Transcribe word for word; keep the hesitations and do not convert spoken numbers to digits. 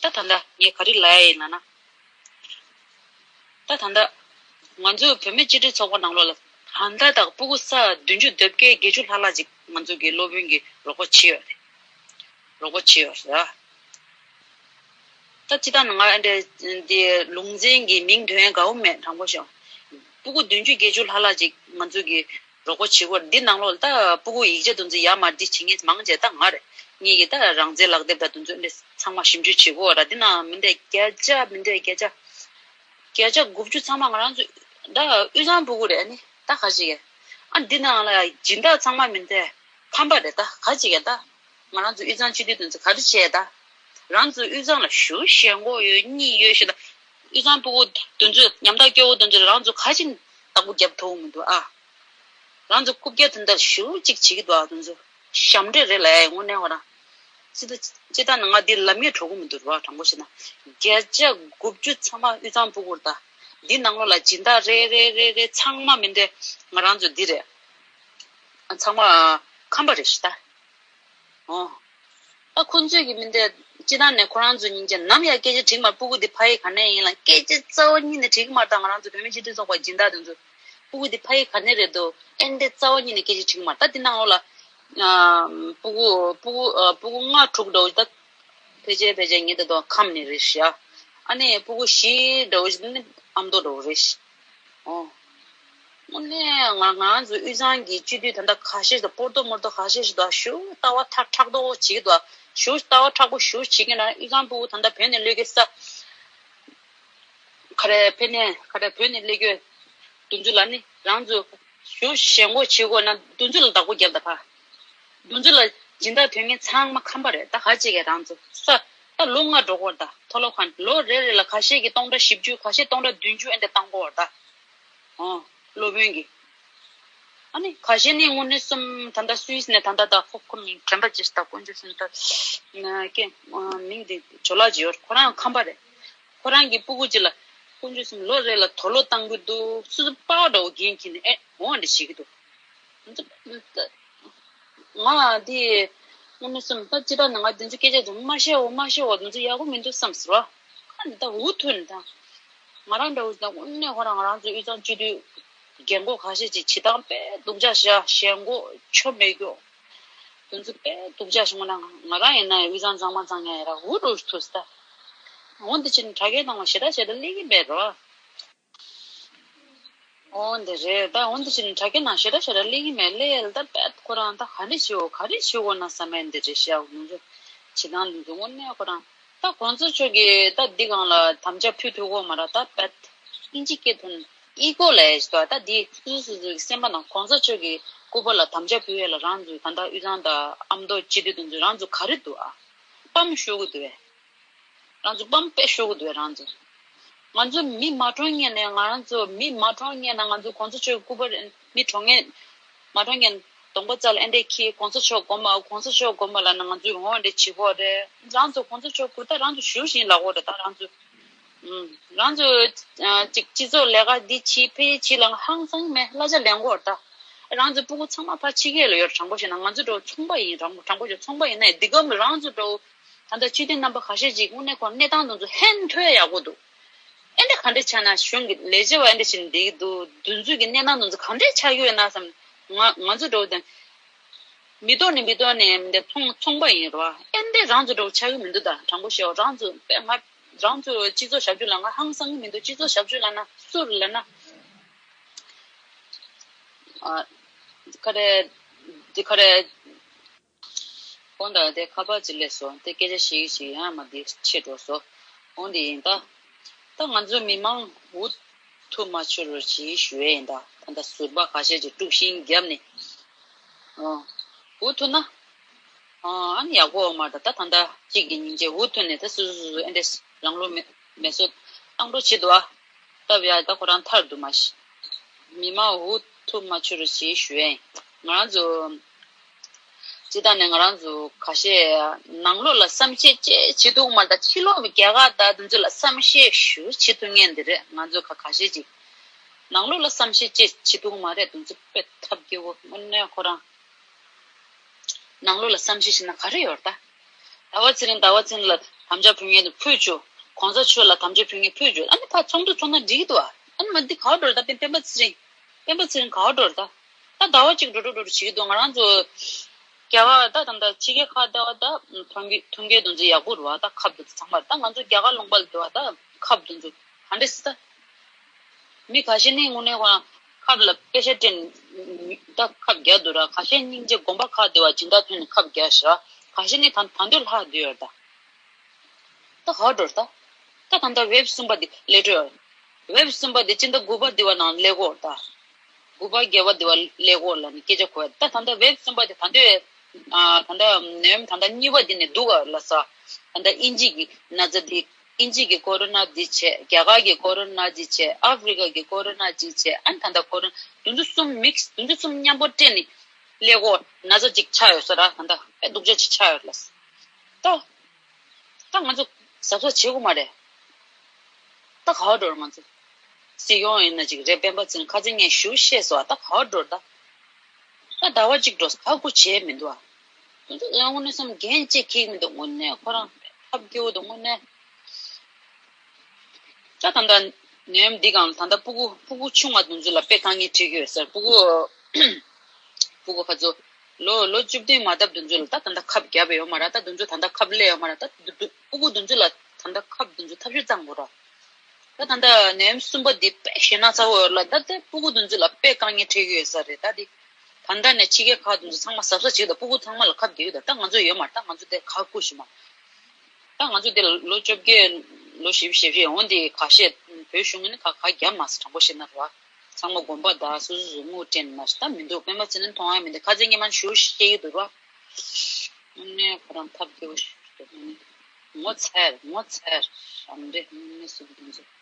ད་ད་ལྟ་ངས་ག་རེ་ལབ་ཡ་ཡིན་ལབ་ན། ད་ད་ལྟ་ང་ཚོའི་བུད་མེད་སྤྱི་མཐུན་ཚོགས་པ་ནང་ལོགས་ལ་ད་ལྟ་དང་སྤུ་གུ་ས་བདུན་ཅུ་དོན་བརྒྱད་བརྒྱད་ཅུ་ལྷག་ལྷག་ཅིག་ང་ཚོ་གི་སློབ་དཔོན་གྱིས་རོགས་པ་བྱས་ཡོད་རེད། རོགས་པ་བྱས་ཡོད་རེད། ད་སྤྱིར་བཏང་ང་འདྲ་འདི་ལུང་ཚན་གྱི་མིང་འདོན་ཡ་དགའ་བོ་མེད། དྲང་པོ་ཤོད། སྤུ་གུ་བདུན་ཅུ་བརྒྱད་ཅུ་ལྷག་ལྷག་ཅིག་ང་ཚོ་གི་རོགས་པ་བྱེད་དགོས། འདི་ནང་ལོགས་ལ་ད་སྤུ་གུ་ཡིག་ཆ་དེ་ཚོ་ཡར་མར་འདི་བྱེད་མཁན་མང་ཆེ་ད་ང་རེད། ངེད་ཀྱི་ད་རང་བཙན་ལག་དེབ་ད་དེ་ཚོ་འདི་ཚང་མ་ཞིབ་འཇུག་བྱེད་དགོས་ར། འདི་ནང་མི་འདྲ་བརྒྱ་ཆ་མི་འདྲ་བརྒྱ་ཆ་བརྒྱ་ཆ་དགུ་བཅུ་ཚང་མ་ང་རང་ཚོ་ད་དབུས་གཙང་སྤུ་གུ་རེད། ཨ་ནི་ད་ག་ཅིག་ཡ། ཨ་འདི་ནང་ལ་སྦྱིན་བདག་ཚང་མ་མི་འདྲ། ཕམ་པ་རེད་ད། ག་ཅིག་ཡ་ད། ང་རང་ཚོ་དབུས་གཙང་སྤྱི་འཐུས་དེ་ཚོ་ག་རེ་བྱས་ད། རང་ཚོ་དབུས་གཙང་ལ་ཞེ་པོ་ཞེན་ཁོག་ཡོད་གཉིད་ཡོད་ཞེ་ད། དབུས་གཙང་སྤུ་གུ་དེ་ཚོས་ཉམ་ཐག་སྐྱོ་བོ་དེ་ཚོས་རང་ཚོ་ག་ཅིག་བདག་པོ་རྒྱབ་ཐུབ་མི་འདུག་ཨ། རང་ཚོ་རྐུབ་བཀྱག་དེ་འདྲ་ཞེ་པོ་ཅིག་བྱེད་ཀྱི་འདུག་ཨ། དེ་ཚོ་ཞབས་འདྲེན་རེད་ལབ་ཡ་དངོས་གནས་ཁོ་རང་། སྤྱི་ད་སྤྱི་ད་ང་འདི་ལབ་ཡ་འགྲོ་གི་མི་འདུག་ར། དྲང་པོ་བཤད་ན་བརྒྱ་ཆ་དགུ་བཅུ་ཚང་མ་དབུས་གཙང་སྤུ་གུ་རེད་ད། འདི་ནང་ལོགས་ལ་སྦྱིན་བདག་རེ་རེ་རེ་རེ་ཚང་མ་མི་འདྲ། ང་རང་ཚོ་འདི་རེད། ཚང་མ་ཁམས་པ་རེད་ཤི་ད། ཨོ། ད་ཁོང་ཚོས་ཀྱི་མི་འདྲ། སྤྱི་བཏང་ནས་ཁོ་རང་ཚོ་སྙིང་རྗེ་ནམ་ཡང་སྐད་ཆ་དྲིས་མ། སྤུ་གུ་འདི་ཕ་ཡུལ་ག་ནས་ཡིན་ལ་སྐད་ཆ་རྩ་བ་ཉིད་ནས་དྲིས་ཀྱི་མ་རེད། ད་ང་རང་ཚོ་བོད་མི་སྤྱི་འཐུས་ཚོགས་པ་སྦྱིན་བདག་དེ་ཚོ་སྤུ་གུ་འདི་ཕ་ཡུལ་ག་ནས་རེད་འདུག་ཨེ་འདྲ་རྩ་བ་ཉིད་ནས་སྐད་ཆ་དྲིས་ཀྱི་མ་རེད། ད་འདི་ནང་ལོགས་ལ་ཨ་སྤུ་གུ་སྤུ་གུ་ཨ་སྤུ་གུ་ལྔ་དྲུག་འདྲ་བོ་ད་ཕལ་ཆེར་ཕལ་ཆེར་ངེད་ད་དུང་ཁམས་ནས་རེད་ཤག་ཨ་ནི་སྤུ་གུ་བཞི་འདྲ་བོ་ཞིག་ནི་ཨ་མདོ་འདྲ་བོ་རེད་ཤག་ཨོ། དངོས་གནས་ང་ང་ཚོ་དབུས་གཙང་གི་སྤྱི་འཐུས་ད་ལྟ་ཁ་ཤས་དང་སྤོར་ཏོ་མོར་ཏོ་ཁ་ཤས་ཤིག་འདུག་ཞེ་པོ་ལྟ་བ་ཕྲག་ཕྲག་དོག་བྱེད་ཀྱི་འདུག་ཞེ་པོ་ལྟ་བ་ཕྲག་པོ་ཞེ་པོ་བྱེད་ཀྱི་ན། དབུས་གཙང་སྤུ་གུ་ད་ལྟ་བོད་ནས་སླེབས་ཀྱི་ས། ག་རེ་ཕེབས་ནས་ག་རེ་བོད་ནས་སླེབས་ཀྱི་དེ་ཚོ་ལ་ནི་རང་ཚོ་ཞེ་པོ་ཞེན་ཁོག་བྱེད་དགོས་ན་དེ་ཚོ་ལ་བདག་པོ་རྒྱབ་ད་ཕ། དེ་ཚོ་ལ་སྦྱིན་བདག་དོན་མཁན་ཚང་མ་ཁམས་པ་རེད། ད་ག་ཅིག་གིས་རང་ཚོ་ས་ད་ལོ་ལྔ་འགྲོ་གི་ཡོད་རེད་ད། མཐོ་སློབ་ཁང་ལོ་རེ་རེ་ལ་ཁ་ཤས་ཀྱིས་སྟོང་ཕྲག་བཞི་བཅུ། ཁ་ཤས་སྟོང་ཕྲག་བདུན་ཅུ་ཨེ་འདྲ་བཏང་གི་ཡོད་རེད་ད། ཨོ། སློབ་དཔོན་གྱིས། ཨ་ནི་ཁ་ཤས་ནི་དངོས་གནས་སེམས་ད་ལྟ་སུད་སི་ནས་ད་ལྟ་ད་ཁོ་ཁོ་མིང་དྲན་པ་ཅིག་ད་དཀོན་མཆོག་གསུམ་ད་ཀྱེ་མིང་དེ་ཇོ་ལགས་ཅིག་ཡོད། ཁོ་རང་ཁམས་པ་རེད། ཁོ་རང་གི་སྤུ་གུ་ཅིག་ལ་དཀོན་མཆོག་གསུམ་ལོ་རེ་ལ་དུག་ལོག་བཏང་གི་འདུག་སོ་སོ་པ་འདྲ་བོ་འགན་འཁྱེར་ནས་ཨེ་འོང་འདྲ་བྱེད་ཀྱི་འདུག་ང་དེ་དངོས་གནས་སེམས་ད་ཅི་ད་ནང་ང་དེ་ཚོ་སྐད་ཆ་དེ་མ་བཤད་འོ་མ་བཤད་འོ། དེ་ཚོ་ཡག་པོ་མི་འདུག་བསམ་ཟེར་བ། ཁ་ནས་ད་འུ་ཐུག་ནས་ད། ང་རང་འདྲ་བོ་ཞིག་ད་དངོས་གནས་ཁོ་རང་ང་རང་ཚོ་དབུས་གཙང་སྤྱི་འཐུས་རྒན་གོག་ཁ་ཤས་ཅིག་བྱེད་སྟངས་དཔེ་སྡུག་ཅག་བཞག་ཞེན་ཁོག་ཆོ་མེད་རྒྱུ། དེ་ཚོ་དཔེ་སྡུག་ཅག་བྱུང་ན་ང་རང་ཡིན་ན་དབུས་གཙང་གཙང་མ་གཙང་ཡ་ཡ་ར་འུ་འགྲོ་ཐུག་ས་ད། འོན་ཏེ་ཕྱིན་དྲ་རྒྱའི་ནང་ལ་ཞེ་དྲག་ཞེ་དྲག་སླེབས་ཀྱི་མེད་རོ། འོ་འདི་རེད་ད། འོ་འདི་ཕྱིན་དྲ་རྒྱའི་ནང་ཞེ་དྲག་ཞེ་དྲག་སླེབས་ཀྱི་མེད་ལེ་ཡ་ལ་ད་དཔེ་ཁོ་རང་ད་ག་འདྲ་བྱེད་འོ་ག་རེ་བྱེད་འོ་ན་བསམ་ཡ་འདི་རེད་ཤག་ང་ཚོ་བྱེད་སྟངས་འདི་ཚོ་དངོས་གནས་ཁོ་རང་། ད་གོང་ས་མཆོག་གིས་ད་འདི་སྒང་ལ་དམ་བཅའ་ཕུལ་ཐུབ་ཀྱི་མ་རེད་ད། དཔེ་ཨིན་ཇི་སྐད་ཐོག་ནས་ཨི་ཀོ་ལབ་ཡ་ཞིག་འདུག་ད་འདི་སོ་སོ་སོ་སོ་གི་སེམས་པ་ནང་གོང་ས་མཆོག་གི་སྐུ་པར་ལ་དམ་བཅའ་ཕུལ་ཡ་ལ་རང་ཚོ་ད་ལྟ་དབུས་གཙང་དང་ཨ་མདོ་སྤྱི་འཐུས་དེ་ཚོ་རང་ཚོ་ག་རེ་འདུག་ཨ། པམ་ཤོར་གི་འདུག་བས། རང་ཚོ་པམ་དཔེ་ཤོར་གི་འདུག་བས་རང་ཚོ། ང་ཚོ་མི་མ་གྲོངས་སྔོན་ནས་ང་རང་ཚོ་མི་མ་གྲོངས་སྔོན་ན་ང་ཚོ་གོང་ས་མཆོག་གི་སྐུ་པར་མི་གྲོངས་སྔོན། མ་གྲོངས་སྔོན་གདོང་པ་རྩ་ལ་ཨེ་འདྲས་ཁྱེར་གོང་ས་མཆོག་དགོངས་པ་གོང་ས་མཆོག་དགོངས་པ་ལབ་ན་ང་ཚོས་འོང་བ་འདྲས་བྱེད་ཀྱི་ཡོད་རེད། རང་ཚོ་གོང་ས་མཆོག་སྐུ་ད་རང་ཚོ་ཞུ་བཞིན་ལབ་ཀྱི་ཡོད་རེད་ད་རང་ཚོ། ཨུམ། རང་ཚོ་ཨ་ཅིག་སྤྱི་ཚོགས་ལས་ཀ་འདི་བྱེད་ཕ་གི་བྱེད་ལབ་ན་ཧང་སང་མེད་གླ་ཆ་ལེན་གྱི་ཡོད་རེད་ད། རང་ཚོའི་སྤུ་གུ་ཚང་མ་ཕར་ཕྱི་རྒྱལ་ལ་ཡོད་རེད། དྲང་པོ་བཤད་ན་ང་ཚོ་འདྲ་བོ་ཚོང་པ་ཡིན། དྲང་པོ་དྲང་པོ་བྱས་ཚོང་པ་ཡིན་ན་འདི་ག་མི་རང་ཚོ་འདྲ་བོ་ད་ལྟ་སྤྱི་འཐུས་རྣམ་པ་ཁ་ཤས་ཅིག་དངོས་གནས་ཁོ་གནས་སྟངས་དེ་ཚོ་ཧན་ཐོས་ཡག་པོ་འདུག་ཨེ་འདྲ་ག་འདྲ་ཆགས་ན་གཞུང་གི་ལས་བྱེད་པ་ཨེ་འདྲ་བྱས་ནས་བསྡད་ཀྱི་འདུག་དེ་ཚོ་གི་གནས་སྟངས་དེ་ཚོ་ག་འདྲ་ཆགས་ཀྱི་ཡོད་ན་བསམ། ང་ང་ཚོ་འདྲ་བོ་དེ་མི་ཐོག་ནས་མི་ཐོག་ནས་མི་འདྲ་ཚོང་ཚོང་པ་ཡིན་རོ། ཨེ་འདྲ་རང་ཚོ་འདྲ་བོ་ཆགས་ཀྱི་མི་འདུག་ད་དྲང་པོ་བཤད་རང་ཚོ་དཔེ་ང་རང་ཚོ་སྤྱི་ཚོགས་ཞབས་ཞུ་ལ་ང་ཧང་སང་གི་མི་འདུག་སྤྱི་ཚོགས་ཞབས་ཞུ་ལབ་ན་སུ་རེད་ལབ་ན། ཨ། ག་རེ། འདི་ག་རེ། འོ་ད་དེ་ཁ་པར་ཅིག་སླེབས་སོང་། དེ་སྐད་ཆ་བཤད་ཀྱི་ཞིག་ཡང་མ་འདི་ཆད་འགྲོ་སོང་། འོ་འདི་ཡིན་ད། ད་ང་ཚོའི་མི་མང་འུ་ཐུག་མ་བྱུང་རོགས་གྱིས་ཞུ་ཡས་ཡིན་ད། ད་ད་ཟུར་པ་ཁ་ཤས་ཀྱིས་དཀྲུག་ཤིང་བརྒྱབ་ནས། ཨོ། འུ་ཐུག་ན། ཨོ་ཨ་ནི་ཡག་པོ་མ་རེད་ད། ད་ད་ལྟ་གཅིག་གི་སྙིང་རྗེ་འུ་ཐུག་ནས་ད་སོ་སོ་སོ་སོ་ཨེ་འདྲས་རང་ལུགས་མེ་མེ་སོ་བཏང་འགྲོ་བྱེད་འདུག་ཨ། སྟབས་ཡག་ད་ཁོ་རང་ཐར་འདུག་མ་གཞི། མི་མང་འུ་ཐུག་མ་བྱུང་རོགས་གྱིས་ཞུ་ཡས་ཡིན། ང་རང་ཚོ། སྤྱིར་བཏང་ནས་ང་རང་ཚོ་ཁ་ཤས་ནང་ལོགས་ལ་བསམ་ཤེས་ཅིག་བྱེད་ཐུབ་ཀྱི་མ་རེད། ད་ཕྱི་ལོགས་ཀྱི་རྒྱལ་ཁབ་དང་དེ་ཚོ་ལ་བསམ་ཤེས་ཞེ་པོ་བྱེད་ཐུབ་མཁན་འདི་རེད། ང་ཚོ་ཁ་ཁ་ཤས་ཅིག་ནང་ལོགས་ལ་བསམ་ཤེས་ཅིག་བྱེད་ཐུབ་ཀྱི་མ་རེད། དེ་ཚོ་དཔེ་ཐབས་སྐྱོ་བོ་དངོས་གནས་ཁོ་རང་། ནང་ལོགས་ལ་བསམ་ཤེས་བྱས་ན་ག་རེ་ཡོད་རེད་ད། ཟླ་བ་ཚེ་རིང་ཟླ་བ་ཚེ་རིང་ལ་དམ་བཅའ་ཕུལ་མཁན་དེ་ཕུལ་བཅུག་གོང་ས་མཆོག་ལ་དམ་བཅའ་ཕུལ་མཁན་ཕུལ་བཅུག་ཨ་ནི་ཕར་ཚོགས་འདུ་ཚོགས་ན་འགྲིག་གི་འདུག་ཨ་ནི་མ་འདི་ག་བ་འགྲོ་རེད་ད། སྤེན་པ་ཚེ་རིང་སྤེན་པ་ཚེ་རིང་ག་བ་འགྲོ་རེད་ད། ད་ཟླ་བ་གཅིག་འགྲོ་འགྲོ་འགྲོ་འགྲོ་བྱེད་ཀྱི་འདུག་ང་རང་ཚོ་རྒྱ་གར་ད་ད་ད་ཕྱི་རྒྱལ་ཁག་ལྟ་བ་ད་ཐོན་གི་ཐོན་སྐྱེད་དེ་ཚོ་ཡག་པོ་རེད་བ། ད་ཁབ་དེ་ཚོ་ཚང་མ་ད་ང་ཚོ་རྒྱ་གར་ལུང་པ་ལ་སྡོད་བ་ད་ཁབ་དེ་ཚོ་ག་འདྲ་སེ་ད། མི་ཁ་ཤས་ནི་དངོས་གནས་ཁོ་རང་ཁབ་ལ་པེ་ཤ་སྤྲད་ནས་ད་ཁབ་རྒྱག་འདུག་ར། ཁ་ཤས་སྙིང་རྗེ་དགོན་པ་ཁག་དེ་བ་སྦྱིན་བདག་ཐོན་ནས་ཁབ་རྒྱག་ཤག་ཁ་ཤས་ནི་ད་ད་འདོད་ལྷག་བསྡད་ཡོད་ད། ད་ག་འགྲོ་རེད་ད། ད་ད་ལྟ་ཝེབ་གསུམ་པ་འདི་སླེབས་འགྲོ་ཡོད། ཝེབ་གསུམ་པ་འདི་སྤྱི་ཟླ་དགུ་པ་འདི་བ་ནང་སླེབས་ཀྱི་ཡོད་རེད་ད། དགུ་པ་བརྒྱད་པ་འདི་བ་སླེབས་ཀྱི་ཡོད་ལབ་ནས་སྐད་ཆ་གོ་ཡ། ད་ད་ལྟ་ཝེབ་གསུམ་པ་འདི་ད་ལྟ་ཨ་ད་ལྟ་ནད་ཡམས་ད་ལྟ་གཉིས་པ་འདི་ནས་འདུག་ག་ལ་ས། ད་ལྟ་དབྱིན་ཇི་གི་ན་ཚ་འདི་དབྱིན་ཇི་གི་ཀོ་རོ་ན་འདི་བྱས། རྒྱ་གར་གི་ཀོ་རོ་ན་འདི་བྱས། ཨ་ཧྥེ་རི་ཀ་གི་ཀོ་རོ་ན་འདི་བྱས། ཨ་ནི་ད་ལྟ་ཀོ་རོ་ན་དེ་ཚོ་གསུམ་མིག་སི་དེ་ཚོ་གསུམ་མཉམ་པོ་སྤྲད་ནས་སླེབས་ཀྱི་ཡོད། ན་ཚ་ཅིག་ཆགས་ཡོད་ས་ར། ད་ལྟ་དཔེ་སྡུག་ཅག་ཅིག་ཆགས་ཡོད་ལ་ས། ད། ད་ང་ཚོ་གཟབ་གཟབ་བྱེད་དགོས་མ་རེད། ད་ག་བ་འགྲོ་ར་ང་ཚོ། སྲིད་སྐྱོང་ཡིན་ན་ཅིག་རེད། སྤེན་པ་ཚེ་རིང་ཁ་སང་ངས་ཞུ་བཤད་སོང་། ད་ག་བ་འགྲོ་ར་ད། ད་ཟླ་བ་གཅིག་འགྲོ་ཁག་པོ་བྱས་མི་འདུག་ཨ། ང་ཚོ་དངོས་གནས་སེམས་འགན་ཅིག་འཁྱེར་མི་འདུག་དངོས་གནས་ཁོ་རང་ཐབས་སྐྱོ་བོ་འདུག་དངོས་གནས། ད་ད་ལྟ་ནད་ཡམས་འདི་སྒང་ལ་ད་ལྟ་སྤུ་གུ་སྤུ་གུ་ཆུང་བ་དེ་ཚོ་ལ་དཔེ་དཀའ་ངལ་འཕྲད་ཀྱི་ཡོད་ས་རེད། སྤུ་གུ་སྤུ་གུ་ཁ་ཚོ་ལོ་ལོ་བཅུ་བདུན་མ་བཏབ་དེ་ཚོ་ལ་ད་ད་ལྟ་ཁབ་བརྒྱབ་ཡོད་མ་རེད། ད་དེ་ཚོ་ད་ལྟ་ཁབ་སླེབས་ཡོད་མ་རེད། ད་དེ་ཚོ་སྤུ་གུ་དེ་ཚོ་ལ་ད་ལྟ་ཁབ་དེ་ཚོ་ཐབས་ཤེས་བརྩམ་དགོས་རེད། ད་ད་ལྟ་ནད་ཡམས་གསུམ་པ་འདི་དཔེ་ཞེད་སྣང་ཚ་བོ་ཡོད་ལ། ད་དེ་སྤུ་གུ་དེ་ཚོ་ལ་དཔེ་དཀའ་ངལ་འཕྲད་ཀྱི་ཡོད་ས་རེད། ད་དེ་ད་ལྟ་ནས་ཕྱི་རྒྱལ་ཁག་དེ་ཚོ་ཚང་མ་གཟབ་གཟབ་བྱེད་ཀྱི་འདུག་སྤུ་གུ་ཚང་མ་ལ་ཁབ་རྒྱག་གི་འདུག་ད་ང་ཚོ་ཡོད་མ་རེད། ད་ང་ཚོ་དེ་ཁག་པོ་ཞིག་མ། ད་ང་ཚོ་དེ་ལོ་བཅོ་བརྒྱད་ལོ་བཞི་བཅུ་ཞེ་བཞི་འོང་དེ་ཁ་ཤས་བོད་གཞུང་གིས་ནི་ཁ་ཁ་རྒྱབ་མ་སོང་དྲང་པོ་བཤད་ན་རེད་བ། ཚང་མ་དགོན་པ་དང་སོ་སོ་ཟུར་ངོ་སྤྲད་ན་ད་མི་འདུག་སྤེན་པ་ཚེ་རིང་མཐོང་ཡ་མི་འདུག་ཁ་སང་ཉི་མ་ཞུ་བཤད་ཀྱི་འདུག་ར། དངོས་གནས་ཁོ་རང་ཐབས་སྐྱོ་བོ་ཞིག་འདུག་ངོ་ཚ་ངོ་ཚ་ཞབས་འདྲེ་དངོས་གནས་སུ་འདུག